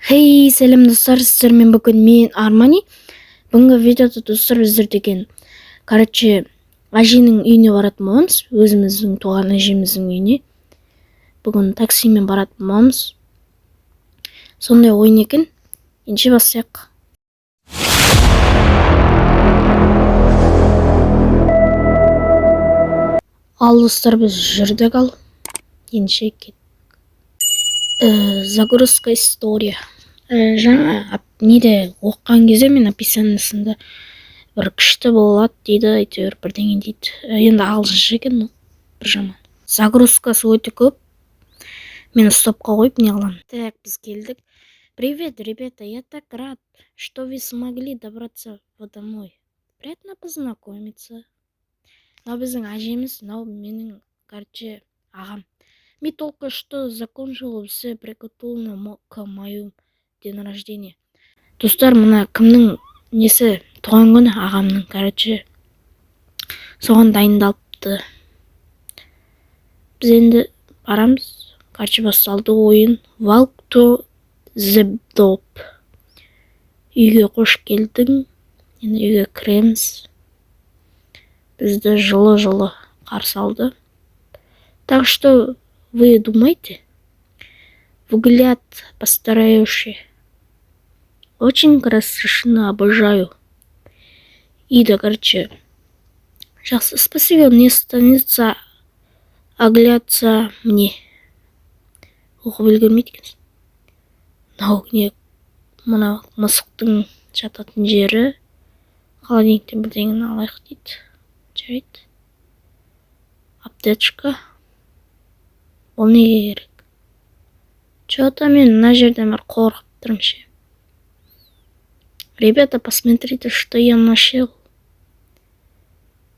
Хей, сәлем, достар! Сіздермен бүгін мен, Армани. Бүгінгі видеода, достар, біздер деген, короче, әженің үйіне баратын боламыз, өзіміздің туған әжеміздің үйіне. Бүгін таксимен баратын боламыз. Сондай ойын екен. Ендеше бастайық. Ал, достар, біз жүрдік, ал ендеше кеттік. Загрузка история. Жаңа неде оқыған кезде мен описаниесында бір күшті болады дейді, әйтеуір бірдеңе дейді. Енді ағылшынша екен, но бір жаман. Загрузкасы өте көп. Мен стопқа қойып не қыламын. Так, біз келдік. Привет, ребята, я так рад, что вы смогли добраться в домой. Приятно познакомиться. Мынау біздің әжеміз, мынау менің, короче, ағам. Мы только что закончил все приготовлено к мою день рождения. Достар, мына кімнің несі, туған күні ағамның, короче, соған дайындалыпты. Біз енді барамыз. Короче, басталды ойын. Walk to the door. Үйге қош келдің. Енді үйге кіреміз. Бізді жылы-жылы қарсы алды. Так что вы думаете? Взгляд постаревший. Очень красочно, обожаю. Ида, короче. Жақсы, спасибо, не станется оглядываться мне. Оқып үлгермейді екенсің. Мынау не, мына мысықтың жататын жері. Холодильниктен бірдеңені алайық дейді. Жарайды. Аптечка. Ол неге керек? Че-то мен мына жерден бір қорқып тұрмын ше. Ребята, посмотрите, что я нашел.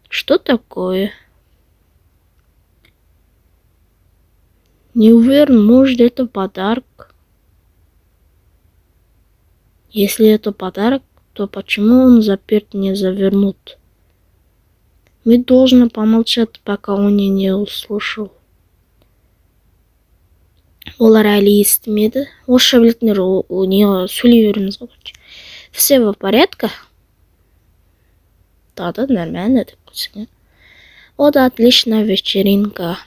Что такое? Не уверен, может, это подарок. Если это подарок, то почему он заперт, не завернут? Мы должны помолчать, пока он не услышал. Олар әлі естімеді. Орысша білетіндер не, сөйлей береміз ғой, короче. Все в порядке? Да, да, нормально деп қойсаң, иә. О да, отличная вечеринка.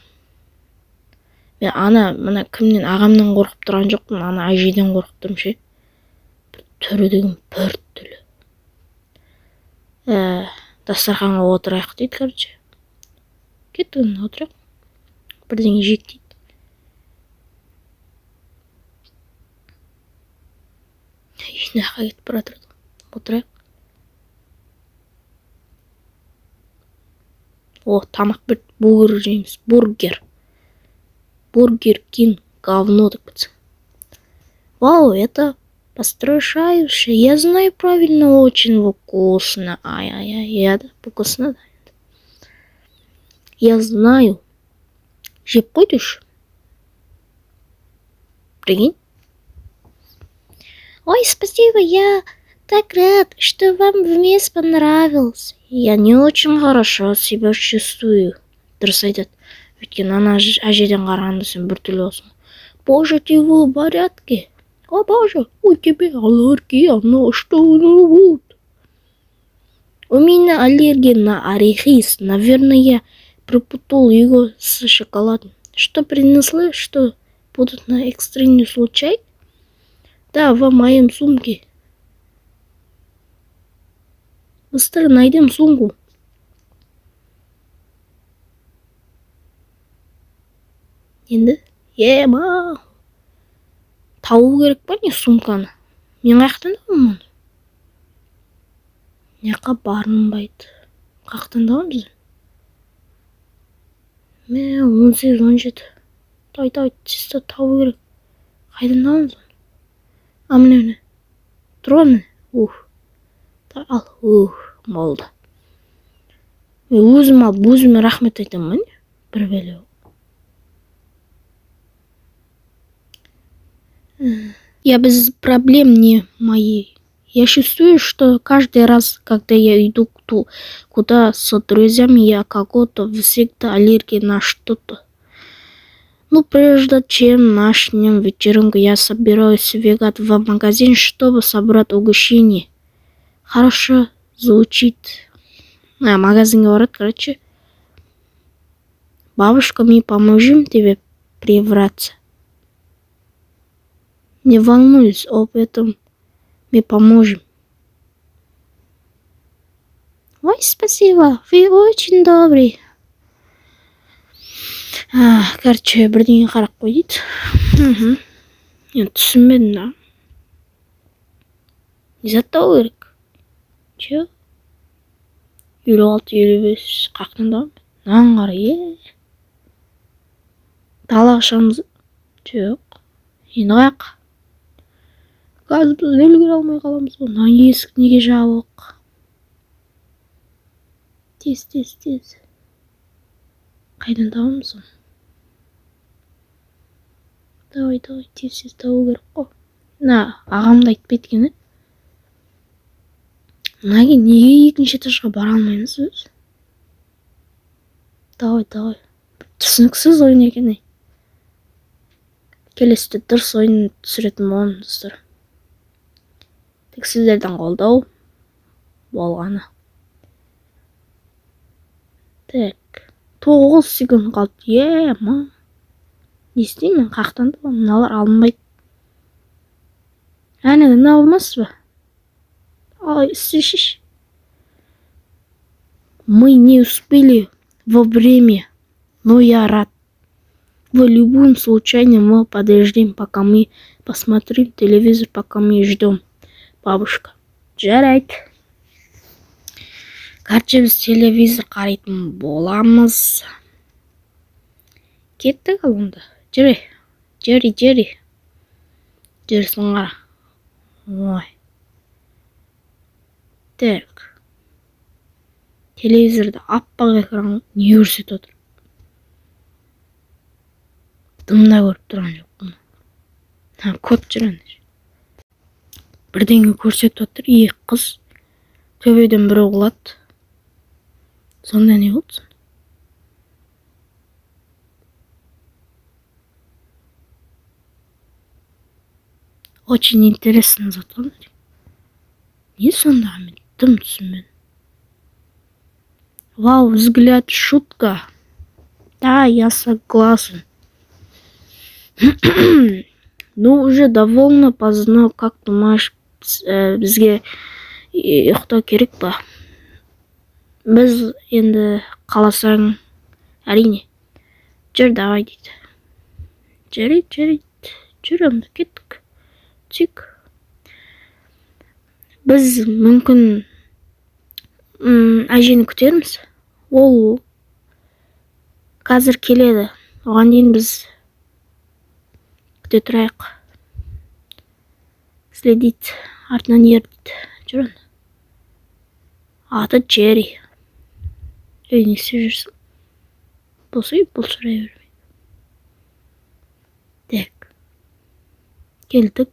Мен ана мына кімнен, ағамнан қорқып тұрған жоқпын, ана әжеден қорқып тұрмын ше. Бір түрі деген біртүрлі. Дастарханға отырайық дейді, короче. Кеттік енді, отырайық. Бірдеңе жейік дейді. Мына жаққа кетіп бара жатыр. Отырайық. О, тамақ берді. Бургер жейміз. Бургер. Бургер Кинг, говно деп кетсең. Вау, это пострашающе. Я знаю правильно, очень вкусно. Ай-ай-ай, я да, вкусно, да. Я знаю. Жеп қойды уж. Прикинь. Ой, спасибо, я так рад, что вам вместе понравился. Я не очень хорошо себя чувствую. Дұрыс айтады. Өйткені ана әжеден қарағанда сен біртүрлі болсың. Боже, ты в порядке? О боже, у тебя аллергия на что-нибудь? У меня аллергия на арахис. Наверное, я перепутал его с шоколадом. Что принесли, что будут на экстренный случай? Да, в моем сумке. Быстро найдем сумку. Енді, ема. Табу керек па не сумканы? Мен қаяқтан табамын оны? Мына жаққа барынбайды. Қаяқтан табамыз? Мә, 18, 17. Давай, давай, тез табу керек. Қайдан табамыз оны? А, міне, міне. Тұр ғой, міне. Ух. Ал, ух, болды. Мен өзім алып, өзіме рахмет айтамын ба не? Бір бәле. Я без проблем не мои. Я чувствую, что каждый раз, когда я иду куда с друзьями, я какого-то всегда аллергия на что-то. Ну, прежде чем начнем вечеринку, я собираюсь сбегать в магазин, чтобы собрать угощение. Хорошо звучит. А, магазинге барады, короче. Бабушка, мы поможем тебе прибраться. Не волнуйся об этом, мы поможем. Ой, спасибо, вы очень добрый. А, короче, бірдеңе қарап қой дейді. Енді түсінбедім да. Не зат табу керек? Че? 56, 55 қаяқтан табамын? Мынаған қара, е. Далаға шығамыз. Жоқ. Енді қаяққа? Қазір біз үлгере алмай қаламыз ғой. Мына есік неге жабық? Тез, тез, тез. Қайдан табамыз оны? Давай, давай, тез, тез табу керек қой. Мына ағам да айтпайды екен, е? Мына неге екінші этажға бара алмаймыз біз? Давай, давай. Түсініксіз ойын екен, ей. Келесіде дұрыс ойын түсіретін боламын, достар. Тек сіздерден қолдау болғаны. Так. 9 секунд қалды. Е, ма. Не істеймін мен? Қаяқтан табамын? Мыналар алынбайды. Әне, мынау алмас па? Ай, істеші. Мы не успели во время, но я рад. В любом случае мы подождем, пока мы посмотрим телевизор, пока мы ждем. Бабушка. Жарайды. Короче, біз телевизор қарайтын боламыз. Кеттік ал онда. Жүре. Джерри, Джерри. Жүрсін қара. Ой. Так. Телевизорда аппақ экран не көрсетіп отыр? Дым да көріп тұрған жоқпын. Ha, код жүр ана. Бірдеңе көрсетіп отыр. Екі қыз. Төбеден біреу құлады. Сонда не болды? Очень интересно зат ғой. Не сонда, мен дым түсінбедім. Вау, взгляд, шутка. Да, я согласен. Ну, уже довольно поздно, как думаешь, бізге ұйықтау керек па? Біз енді қаласаң, әрине. Жүр, давай дейді. Жарайды, жарайды. Жүр онда, кеттік. Түсейік. Біз мүмкін әжені күтерміз. Ол қазір келеді. Оған дейін біз күте тұрайық. Следить, артынан ер дейді. Жүр онда. Аты Джерри. Ей, не істеп жүрсің? Болса, бұлшырай бермей. Так. Келдік.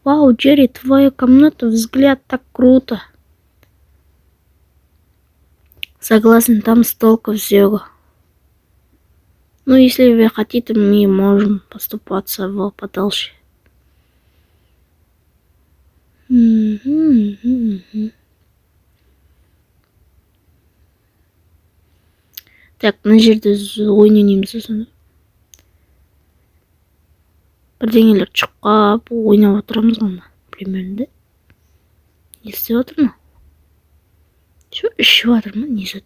Вау, Джерри, твоя комната, взгляд так круто. Согласен, там столько всего. Ну, если вы хотите, мы можем поступаться в подальше. Так, мына жерде ойын ойнаймыз сонда. Бірдеңелер шұққап ойнап отырамыз ғой мына примерно, да? Не істеп жатыр мынау? Че, ішіп жатыр ма? Не зат?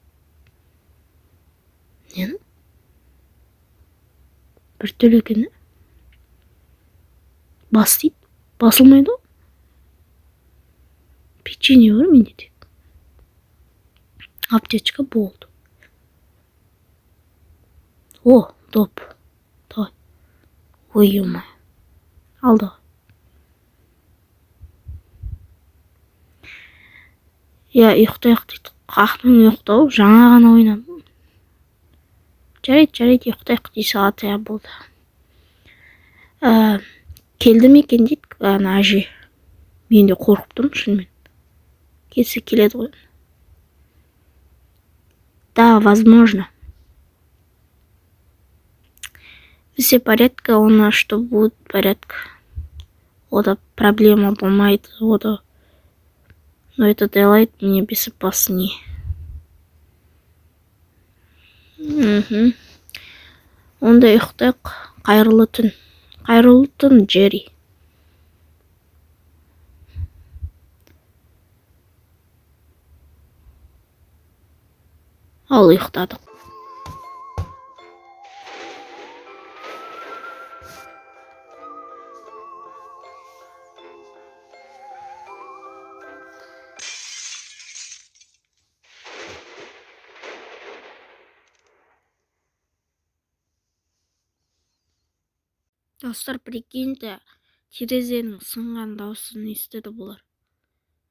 Нені? Біртүрлі екен, да? Бас дейді. Басылмайды ғой. Печенье бар менде тек. Аптечка болды. О, доп. Давай. Ой, ё-моё. Ал давай. Иә, ұйықтайық дейді. Қаяқтан ұйықтау? Жаңа ғана ойнадым. Жарайды, жарайды, ұйықтайық дей салады, иә, болды. Келді ме екен дейді ана әже. Мен де қорқып тұрмын шынымен. Келсе келеді ғой. Да, возможно. Все порядка, у нас что будет порядка. Ода проблема болмайды, ода. Но это делает меня безопаснее. Мхм. Онда ұйықтайық. Қайырлы түн. Қайырлы түн, Джерри. Ал ұйықтадық. Достар, прикиньте, терезенің сынған дауысын естіді бұлар.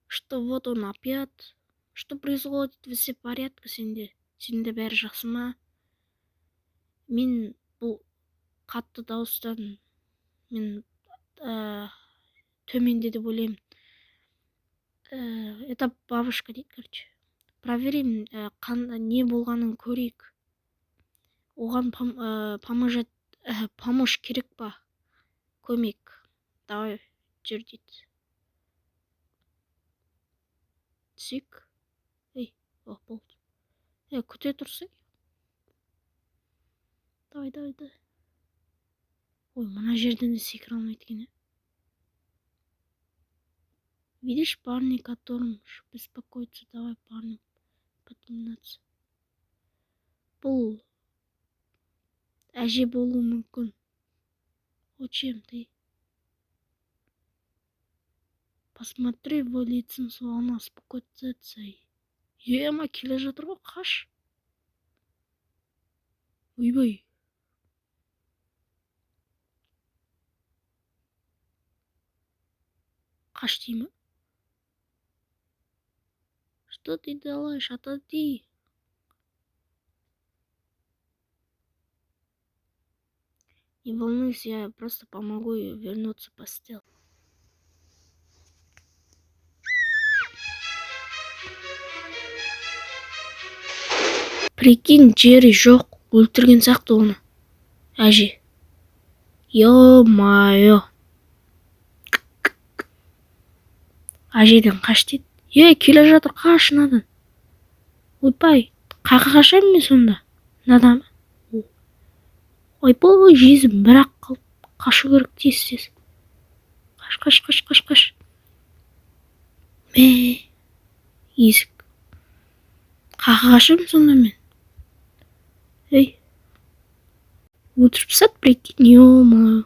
Что вот он опять? Что происходит? Все порядка сенде? Сенде бәрі жақсы ма? Мен бұл қатты дауыстан мен төменде деп ойлаймын. Это бабушка дейді, короче. Проверим, не болғанын көрейік. Оған поможет, помощь керек па? Көмек. Давай, жүр дейді. Түсейік. Ей, о, болды. Е, күте тұрсай. Давай, давай, давай. Ой, мына жерден де секіре алмайды екен, ә? Видишь, парни, которым беспокоиться, давай, парни, подниматься. Бұл әже болуы мүмкін. О чем ты? Посмотри в лицо, она успокоится. Ема, келе жатыр ғой, қаш. Ойбай. Қаш дей ма? Что ты делаешь? Отойди. Не волнуйся, я просто помогу ей вернуться в постель. Прикинь, Джерри жоқ, өлтірген сияқты оны. Әже. Ё-моё. Әжеден қаш дейді. Е, келе жатыр, қаш мынадан. Ойбай, қайда қашамын мен сонда? Мынадан ба? Ойбай, жезім бірақ қалып қашу керек тез тез. Қаш, қаш, қаш, қаш, қаш. Мә, есік. Қайда қашамын сонда мен? Ей. Өлтіріп тастады, прикинь, ё-моё.